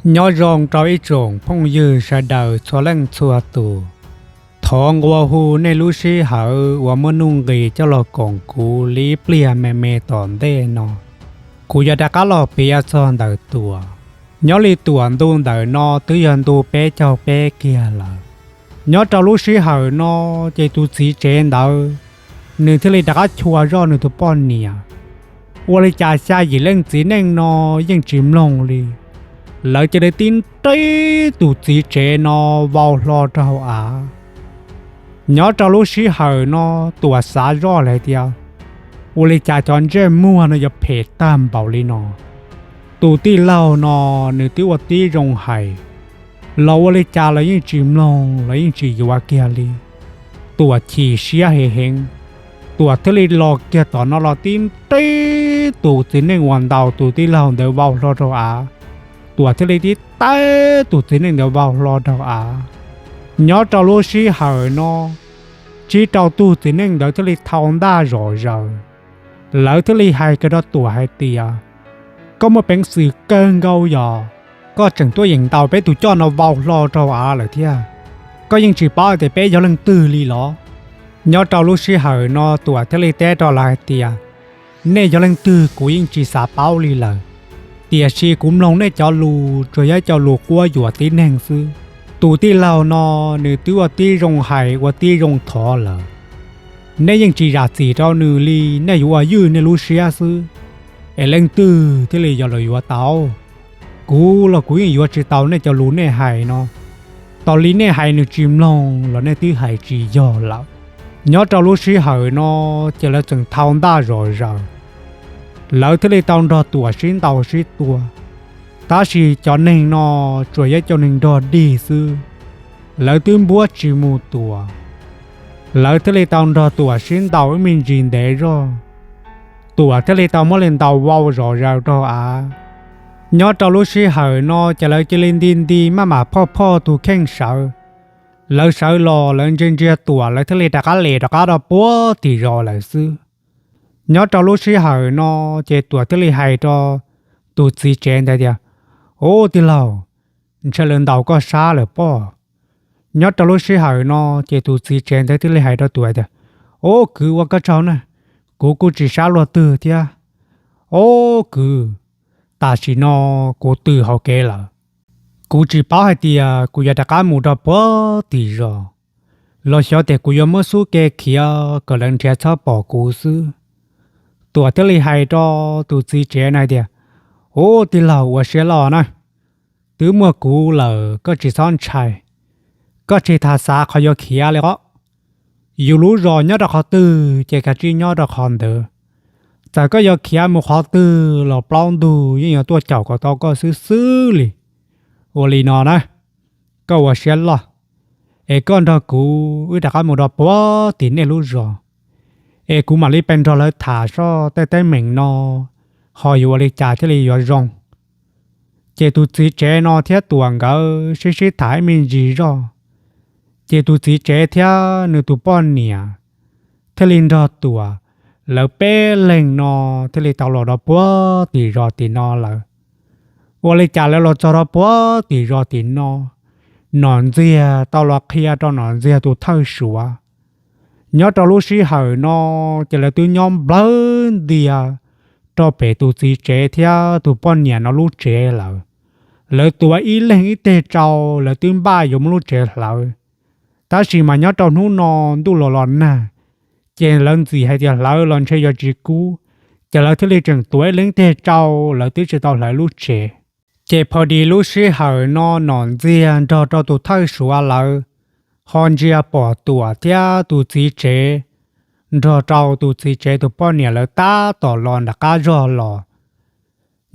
Nyob zoo rau ib tsoom phooj ywg sawv daws txhua leej txhua tus. Thov nqua hu nej lub sij hawm uas muaj nuj nqis coj los koom kuv li ib pliag me me tom ntej no. Kuv yuav rov qab los piav txog ntawm Tuam. Nyob li Tuam ntu ntawm no twb yog ntu peb caug peb kiag lawm. Nyob rau lub sij hawm no ces tus txiv tsev ntawd nws thiaj li rov qab chua zoj nws tus poj niam. Ua li cas xya yim leej txiv neej no yeej tsis mloog li. Lawv cia li tib nreb tus txiv tsev no vau hlo rau hauv av. Nyob rau lub sij hawm no Tuam xav zoj lawm hais tias, ua li cas cov ntsej muag no yuav phem tag npaum li no. Tus tij laug no nws twb ua tib zoo hais los ua li cas los yeej tsis mloog los yeej tsis yuav kiag li. Tuam chim siab heev heev, Tuam thiaj li los kiag tom no los tib nreb tus txiv neej uas ntaus tus tij laug ntawd vau hlo rau av. Tuam thiaj li tib nreb tus txiv neej ntawd vau hlo rau av. Nyob rau lub sij hawm no tsib rau tug txiv neej ntawd thiaj li thau ntaj zom zaws. Lawv thiaj li hais kiag rau Tuam hais tias, koj muaj peev xwm kawg nkaus yog koj tseem tuaj yeem ntaus peb tus coj no vau hlo rau av lawm thiab. Koj yeej tsis paub hais tias peb yog leej twg li los? Nyob rau lub sij hawm no Tuam thiaj li teb rau lawv hais tias, nej yog leej twg kuv yeej tsis xav paub li lawm, tiam sis kuv mloog nej cov lus tsuas yog cov lus quab yuam tib neeg xwb. Tus tij laug no nws twb ua tib zoo hais ua tib zoo thov lawm. Nej yeej tsis zam txim rau nws li, nej yuav ua ywj nej lub siab xwb. Es leej twg thiaj li yuav los yuav tau? Kuv los kuv yeej yuav tsis tau nej cov lus nej hais no. Tas li nej hais nws tsis mloog los nej twb hais tsis yog lawm. Nyob rau lub sij hawm no ces lawv tseem thau ntaj zom zaws. Lawv thiaj li tau nrog Tuam sib ntaus sib tua. Tab sis cov neeg no tsuas yog cov neeg nrog dig xwb, lawv twb npuab tsis mus Tuam. Lawv thiaj li tau nrog Tuam sib ntaus ib me ntsis ntev zog. Tuam thiaj li tau muab li ntaus vau zom zaws rau av. Nyob rau lub sij hawm no ces lawv cia li nti nti maj mam phoj phoj tus kheej sawv. Lawv sawv los lawv ntsia ntsia Tuam lawv thiaj li rov qab les rov qab rau puag tim zos lawm xwb. Nyob rau lub sij hawm no ces Tuam thiaj li hais rau tus txiv tsev ntawd tias, ub tij laug, ntshe lawv ntaus koj sab lawm pob. Nyob rau lub sij hawm no ces tus txiv tsev ntawd thiaj li hais rau Tuam tias, ub kwv, ua koj tsaug na, kuv kuj tsis sab luag twg thiab. Ub kwv, tam sim no kuv tws hauv kev lawm. Kuv tsis paub hais tias kuv yuav rov qab mus rau puag tim zos los xyov tias kuv yuav muab xub ke khiav kom lawv nrhiav txhob pom kuv xwb. Tuam thiaj li hais rau tus txiv tsev na tias, ub tij laug, ua siab loj na, twb muaj kuv lawm koj tsis txhob ntshai. Koj tsis tas xav qhov yuav khiav li os. Yus lub zos nyob rau qhov twg ces kav tsij nyob rau qhov ntawd. Txawm koj yuav khiav mus qhov twg los plaub ntug yeej yuav tuaj caum kom tau koj xwb xwb li. Ua li no na, koj ua siab loj, es koj nrog kuv wb rov qab mus rau puag tim nej lub zos, es kuv mam li pes nrog lawv tham seb tej teeb meem no ho yuav ua li cas thiaj li yuav zoo. Ces tus txiv tsev no thiab Tuam nkawd sib sib tham ib me ntsis zog, ces tus txiv tsev thiab nws tus poj niam thiaj li nrog Tuam, lawv peb leeg no thiaj li tau los rau puag tim zos tim no lawm. Ua li cas lawv los txog rau puag tim zos tim no, Nom Ntxiag tau los qhia rau Nom Ntxiag tus thawj Suav. Nyob rau lub sij hawm no ces lawv twb nyob nplawg ntias rau pem tus txiv tsev thiab tus poj niam no lub tsev lawm. Lawv tuav ib leeg ib teg tsau, lawv twb npaj yuav muab lub tsev hlawv. Tab sis mas nyob rau hnub no ntuj los los nag, ces lawv ntxim hais tias hlawv los ntshe yuav tsis kub, ces lawv thiaj li tseem tuav ib leeg ib teg tsau, lawv twb tsis tau hlawv lub tsev. Ces phaus dis lub sij hawm no Nom Ntxiag nrog rau tus thawj Suav lawv ho ntsia pom Tuam thiab tus txiv tsev nrog rau tus txiv tsev tus poj niam lawv tab tom los nram qab zog los.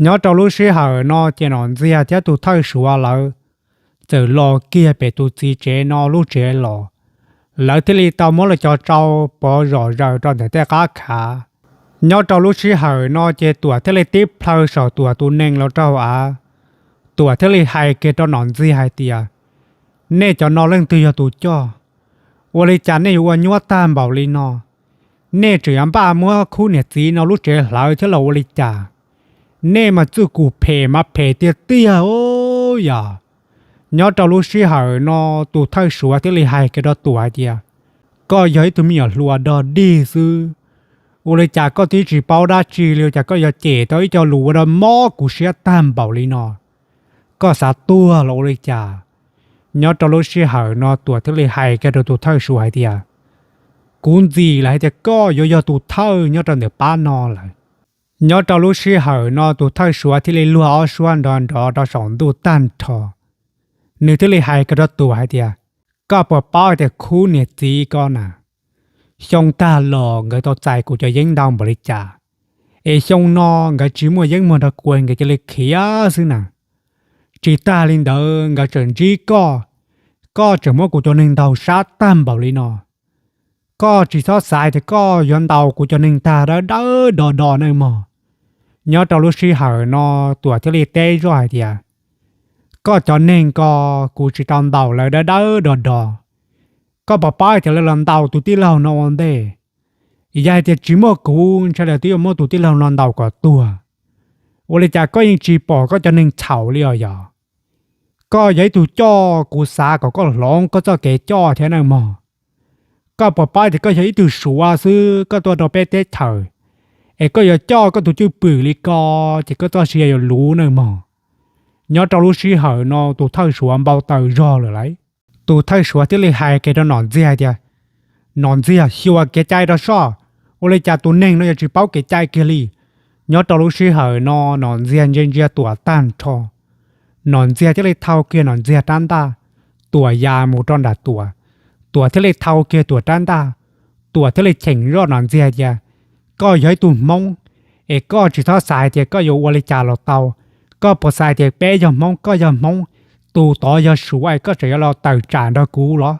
Nyob rau lub sij hawm no ces Nom Ntxiag thiab tus thawj Suav lawv txawm los kiag pem tus txiv tsev no lub tsev los, lawv thiaj li tau muab lawv cov tsau pov zom zaws rau ntawm tej qab khav. Nyob rau lub sij hawm no ces Tuam thiaj li tib plhaw saum Tuam tus nees los rau av. Tuam thiaj li hais kiag rau Nom Ntxiag hais tias, nej cov no leej twg yog tus coj? Ua li cas nej yuav ua nyuab tag npaum li no? Nej tseem yuav npaj muab khub niam txiv no lub tsev hlawv thiab los ua li cas? Nej mas txuj kum phem mas phem tiag tiag os. Yog, nyob rau lub sij hawm no tus thawj suav thiaj li hais kiag rau Tuam hais tias, koj yog ib tug me nyuam hluas dog dig xwb, ua li cas koj twb tsis paub dab tsi li, ua cas koj yuav cem tau ib co lus ua rau mob kuv siab tag npaum li no? Koj xav tuag los ua li cas? Nyob rau lub sij hawm no Tuam thiaj li hais kiag rau tus thawj suav hais tias, kuv ntxim lawm hais tias koj yuav yog tus thawj nyob rau ntawm pab no lawm. Nyob rau lub sij hawm no tus thawj suav thiaj li luag ob suab nrov nrov rau saum ntuj tag nrho. Nws thiaj li hais kiag rau Tuam hais tias, koj puas paub hais tias khub niam txiv ko na, xyoo tag los nkawd tau txais kuv cov yeeb ntau npaum li cas, es xyoo no nkawd tsis muaj yeeb muag nrog kuv nkawd cia li khiav xwb na. Tsis tag li ntawd nkawd tseem ntsib koj, koj tseem muab kuv cov neeg ntaus sab tag npaum li no. Koj tsis txhob xav hais tias koj yuav ntaus kuv cov neeg tag dawb dawb do do nawb mog. Nyob rau lub sij hawm no Tuam thiaj li teb zoj hais tias, koj cov neeg ko kuv tsis tau ntaus lawv dawb dawb do do. Koj puas paub hais tias lawv los ntaus tus tij laug no ua ntej? Yog hais tias tsis muaj kuv ntshai lawv twb yuav muab tus tij laug no ntaus kom tuag. Ua li cas koj yeej tsis pom koj cov neeg txhaum li os yog? Koj yog ib tug coj kuv xav kom koj hloov koj txoj kev coj thiab nawb mog. Koj puas paub tias koj yog ib tug suav xwb koj tuaj rau peb teb chaws, es koj yuav coj koj tus cwj pwm li ko, ces koj txoj sia yuav luv nawb mog. Nyob rau lub sij hawm no tus thawj suav npau taws zog lawm lauj. Tus thawj suav thiaj li hais kiag rau Nom Ntxiag hais tias, Nom Ntxiag, xyuas kev cai rau soj, ua li cas tus neeg no yuav tsis paub kev cai kiag li. Nyob rau lub sij hawm no Nom Ntxiag ntsia ntsia Tuam tag nrho. Nom Ntxiag thiaj li thau kiag Nom Ntxiag rab ntaj, Tuam ya mus rau nram Tuam. Tuam thiaj li thau kiag Tuam rab ntaj, Tuam thiaj li cheem zoj Nom Ntxiag tias, koj yog ib tug Hmoob, es koj tsis txhob xav hais tias koj yuav ua li cas los tau. Koj puas xav hais tias peb yog Hmoob, koj yog Hmoob, tus tod yog Suav es koj tseem yuav los tawm tsam nrog kuv los?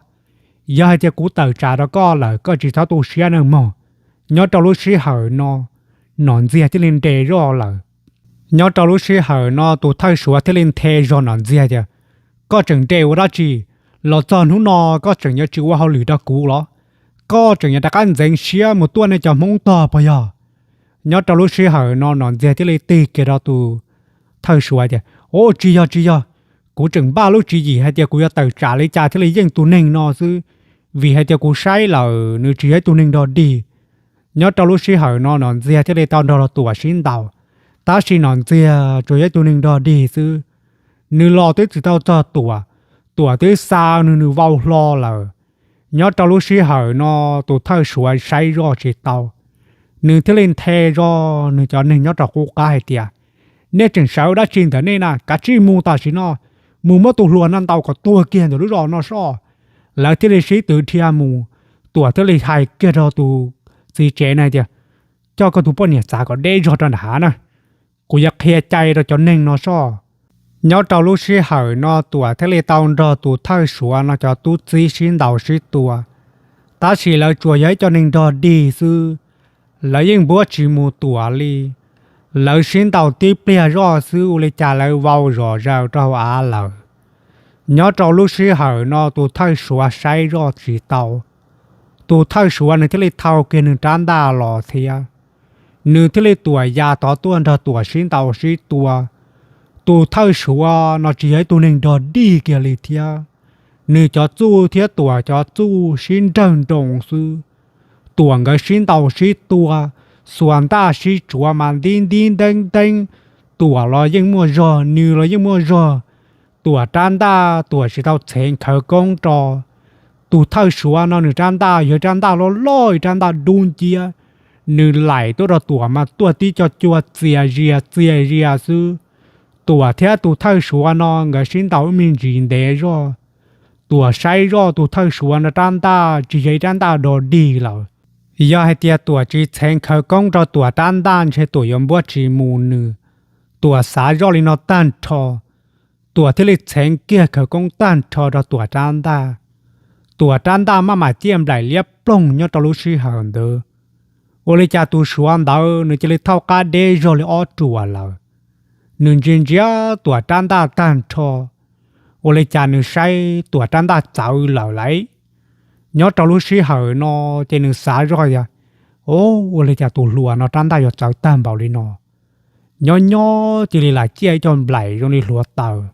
Yog hais tias kuv tawm tsam rau koj lawm koj tsis txhob tu siab nawb mog. Nyob rau lub sij hawm no Nom Ntxiag thiaj li nres zoj lawm. Nyob rau lub sij hawm no tus thawj Suav thiaj li nthe zog Nom Ntxiag tias, koj tseem nres ua dab tsi? Los txog hnub no koj tseem yuav tsis ua hauj lwm rau kuv los? Koj tseem yuav rov qab ntxeev siab mus tuaj nej cov Hmoob tog puas yog? Nyob rau lub sij hawm no Nom Ntxiag thiaj li tig kiag rau tus thawj Suav tias, u, tsis yog tsis yog, kuv tseem npaj lub tswv yim hais tias kuv yuav tawm tsam li cas thiaj li yeej tus neeg no xwb, vim hais tias kuv saib lawm nws tsis yog ib tug neeg dog dig. Nyob rau lub sij hawm no Nom Ntxiag thiaj li tau nrog Tuam sib ntaus, tab sis Nom Ntxiag tsuas yog ib tug neeg dog dig xwb. Nws los twb tsis tau txog Tuam, Tuam twb xa nws nws vau hlo lawm. Nyob rau lub sij hawm no tus thawj Suav saib zoj tsis tau, nws thiaj li nthe zoj nws cov neeg nyob rau qub qab hais tias, nej tseem sawv dab tsi ntawm nej na, kav tsij mus tam sim no, mus muab tus hluas no ntaus kom tuag kiag ntawm lub zos no soj. Lawv thiaj li sib twv dhia mus. Tuam thiaj li hais kiag rau tus txiv tsev na tias, coj koj tus poj niam txav kom deb zog rau nram hav na, kuv yuav qhia cai rau cov neeg no soj. Nyob rau lub sij hawm no Tuam thiaj li tau nrog tus thawj Suav no cov tub txib sib ntaus sib tua, tab sis lawv tsuas yog ib co neeg dog dig xwb. Lawv yeej npuab tsis mus Tuam li. Lawv sib ntaus tib pliag zoj xwb ua li cas lawv vau zom zaws rau hauv av lawm. Nyob rau lub sij hawm no tus thawj Suav saib zoj tsis tau, tus thawj Suav nws thiaj li thau kiag nws rab ntaj los thiab. Nws thiaj li Tuam ya tod tuaj nrog Tuam sib ntaus sib tua. Tus thawj Suav no tsis yog ib tug neeg dog dig kiag li thiab. Nws cov txuj thiab Tuam cov txuj sib nrawg nroos xwb. Tuam nkawd sib ntaus sib tua, xuas ntaj sib tsuav mas ntib ntib nteeb nteeb. Tuam los yeej muaj zog, nws los yeej muaj zog. Tuam rab ntaj Tuam tsis tau txheev khawv koob rau. Tus thawj Suav no nws rab ntaj yog rab ntaj loj loj, rab ntaj dub nciab. Nws laim tuaj rau Tuam mas tuaj tib co cua txias zias txias zias xwb. Tuam thiab tus thawj Suav no nkawd sib ntaus ib me ntsis ntev zoj. Tuam saib zoj tus thawj Suav no rab ntaj tsis yog ib rab ntaj dog dig lawm. Yog hais tias Tuam tsis txheev khawv koob rau Tuam rab ntaj ntshe Tuam yuav npuab tsis mus nws. Tuam xav zoj li no tag nrho, Tuam thiaj li txheev kiag khawv koob tag nrho rau Tuam rab ntaj. Tuam rab ntaj maj mam ciaj nplaim liab ploog nyob rau lub sij hawm ntawd. Ua li cas tus Suav ntawd nws cia li thaub qab deb zog li ob ruam lawm. Nws ntsia ntsia Tuam rab ntaj tag nrho, ua li cas nws saib Tuam rab ntaj txawv lawm lauj. Nyob rau lub sij hawm no ces nws xav zoj tias, o, ua li cas tus hluas no rab ntaj yuav txawv tag npaum li no? Nyob nyob cia li lam ciaj ib co nplaim zoo li hluav taws.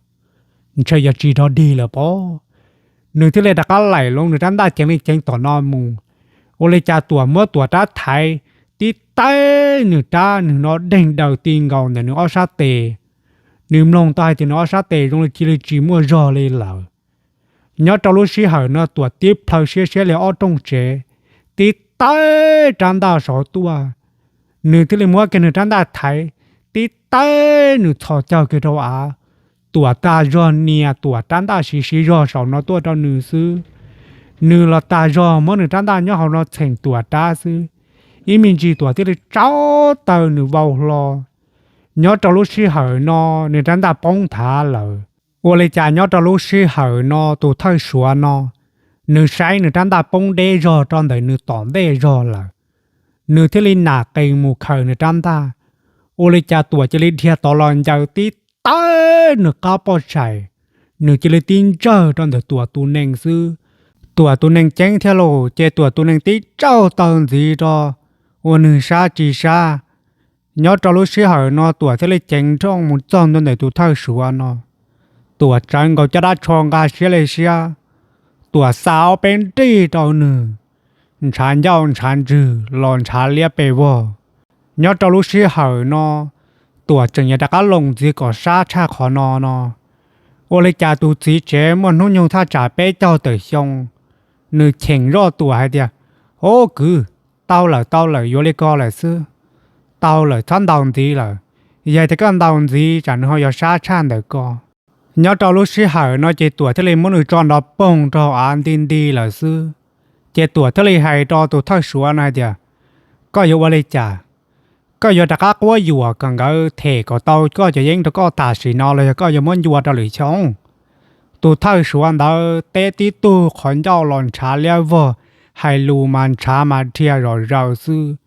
ntshe yuav tsis dog dig lawm pob. Nws thiaj li rov qab laim loo nws rab ntaj ceev li ceev tom no mus. Ua li cas Tuam muab Tuam rab thaiv tib taig nws rab, nws hnov deeg daws ti nkaus ntawm nws ob sab tes. Nws mloog tau hais tias nws ob sab tes zoo li cia li tsis muaj zog li lawm. Nyob rau lub sij hawm no Tuam tib plhaw siab siab li ob rooj tsev, tib taig rab ntaj saud tuaj. Nws thiaj li muab kiag nws rab ntaj thaiv tib taig nws txhos caug kiag rau av. Tuam tag zog nias Tuam rab ntaj siv siv zog saum no tuaj rau nws xwb. Nws los tag zog muab nws rab ntaj nyob hauv no txheem Tuam rab xwb. Ib me ntsis Tuam thiaj li tsaug taw nws vau hlo. Nyob rau lub sij hawm no nws rab ntaj poob nthav lawm. Ua li cas nyob rau lub sij hawm no tus thawj Suav no, nws saib nws rab ntaj poob deb zog rau ntawm nws tom ntej zog lawm, nws thiaj li nam qees mus khaws nws rab ntaj. Ua li cas Tuam cia li dhia tod los ncaws tib taig nws qab poj tsaig, nws cia li tib ntsawj rau ntawm Tuam tus nees xwb. Tuam tus nees ceeb thiab lauj, ces Tuam tus nees tib tsaug taw ntxiv rau, ua nws sab tsis sab. Nyob rau lub sij hawm no Tuam thiaj li ceev nrooj mus txog ntua ntawm tus thawj Suav no. Tuam tsawv nkaus caj dab tsho nqa siab li siab, Tuam xa ob peb nrig rau nws, ntshav ncauj ntshav ntswg los ntshav liab pes vog. Nyob rau lub sij hawm no Tuam tseem yuav rov qab loos ntxiv kom sab tshaj qhov no no. Ua li cas tus txiv tsev muaj hnub nyoog thaj tsam peb caug tawm xyoo, nws cheem zoj Tuam hais tias, Ob kwv, tau lawm tau lawm, yuav li ko lawm xwb. Tau lawm, txhob ntaus ntxiv lawm. Yog tias koj ntaus ntxiv tsam nws ho yuav sab tshaj ntawm ko. Nyob rau lub sij hawm no ces Tuam thiaj li muab nws tso nrov poog rau hauv av nti nti lawm xwb. Ces Tuam thiaj li hais rau tus thawj Suav no hais tias, Koj yuav ua li cas? Koj yuav rov qab quab yuam kom nkawd them kom tau koj cov yeeb rau koj tam sim no los yog koj yuav muab ncua rau lwm xyoo? Tus thawj Suav ntawd teb tib tug qhov ncauj los ntshav liab vog, hais lus mas ntshav mas dhia zom zaws xwb.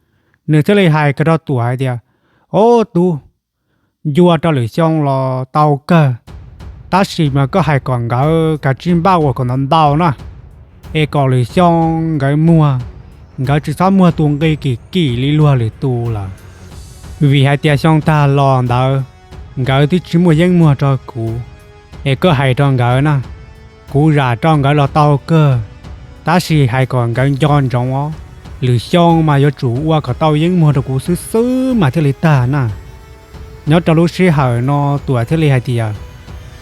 Nws thiaj li hais kiag rau Tuam hais tias, Ob tug, ncua rau lwm xyoo los tau kawg, tab sis mas koj hais kom nkawd kav tsij npaj ua kom ntau ntau na, es kom lwm xyoo nkawd muag, nkawd tsis txhob muag tus nqi kim kim li luag lwm tus lawm. Vim hais tias xyoo tag los ntawd nkawd twb tsis muaj yeeb muag rau kuv, es koj hais rau nkawd na, kuv zam rau nkawd los tau kawg, tab sis hais kom nkawd nco ntsoov os, lwm xyoo mas yuav tsum ua kom tau yeeb muag rau kuv xwb xwb mas thiaj li tag na. Nyob rau lub sij hawm no Tuam thiaj li hais tias,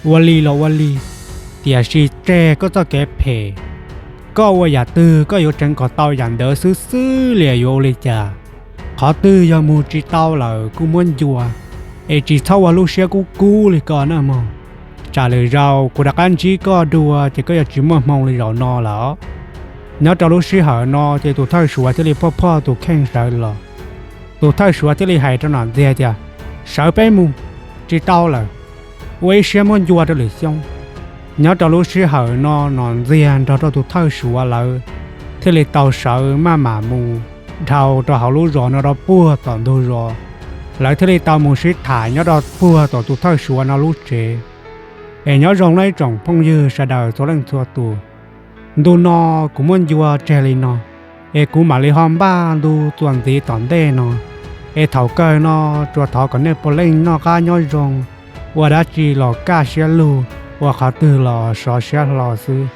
Ua li los ua li, tiam sis tseg koj txoj kev phem. Koj ua yam twg koj yuav tseev kom tau yam ntawd xwb xwb li, yuav ua li cas? Qhov twg yog mus tsis tau lawm kuj muab ncua, es tsis txhob ua lub siab kub kub li ko na mog. Tsam lwm zaus kuv rov qab ntsib koj dua ces koj yuav tsis muaj hmoo li zaum no lawm. Nyob rau lub sij hawm no ces tus thawj Suav thiaj li phoj phoj tus kheej sawv los. Tus thawj Suav thiaj li hais rau Nom Ntxiag tias, Sawv peb mus, tsis tau lawm, ua ib siab muab ncua rau lwm xyoo. Nyob rau lub sij hawm no Nom Ntxiag nrog rau tus thawj Suav lawv thiaj li tau sawv maj mam mus dhau rau hauv lub zos no rau puag tom ntug zos. Lawv thiaj li tau mus sib tham nyob rau puag tom tus thawj Suav no lub tsev. Es nyob zoo nawb ib tsoom phooj ywg sawv daws txhua leej txhua tus, ntu no kuv muab ncua tseg li no, es kuv mam li ho npaj ntu txuas ntxiv tom ntej no, es thaum kawg no tsuas thov kom nej puav leej noj qab nyob zoo, ua dab tsi los kaj siab lug, ua qhov twg los sov siab hlo xwb.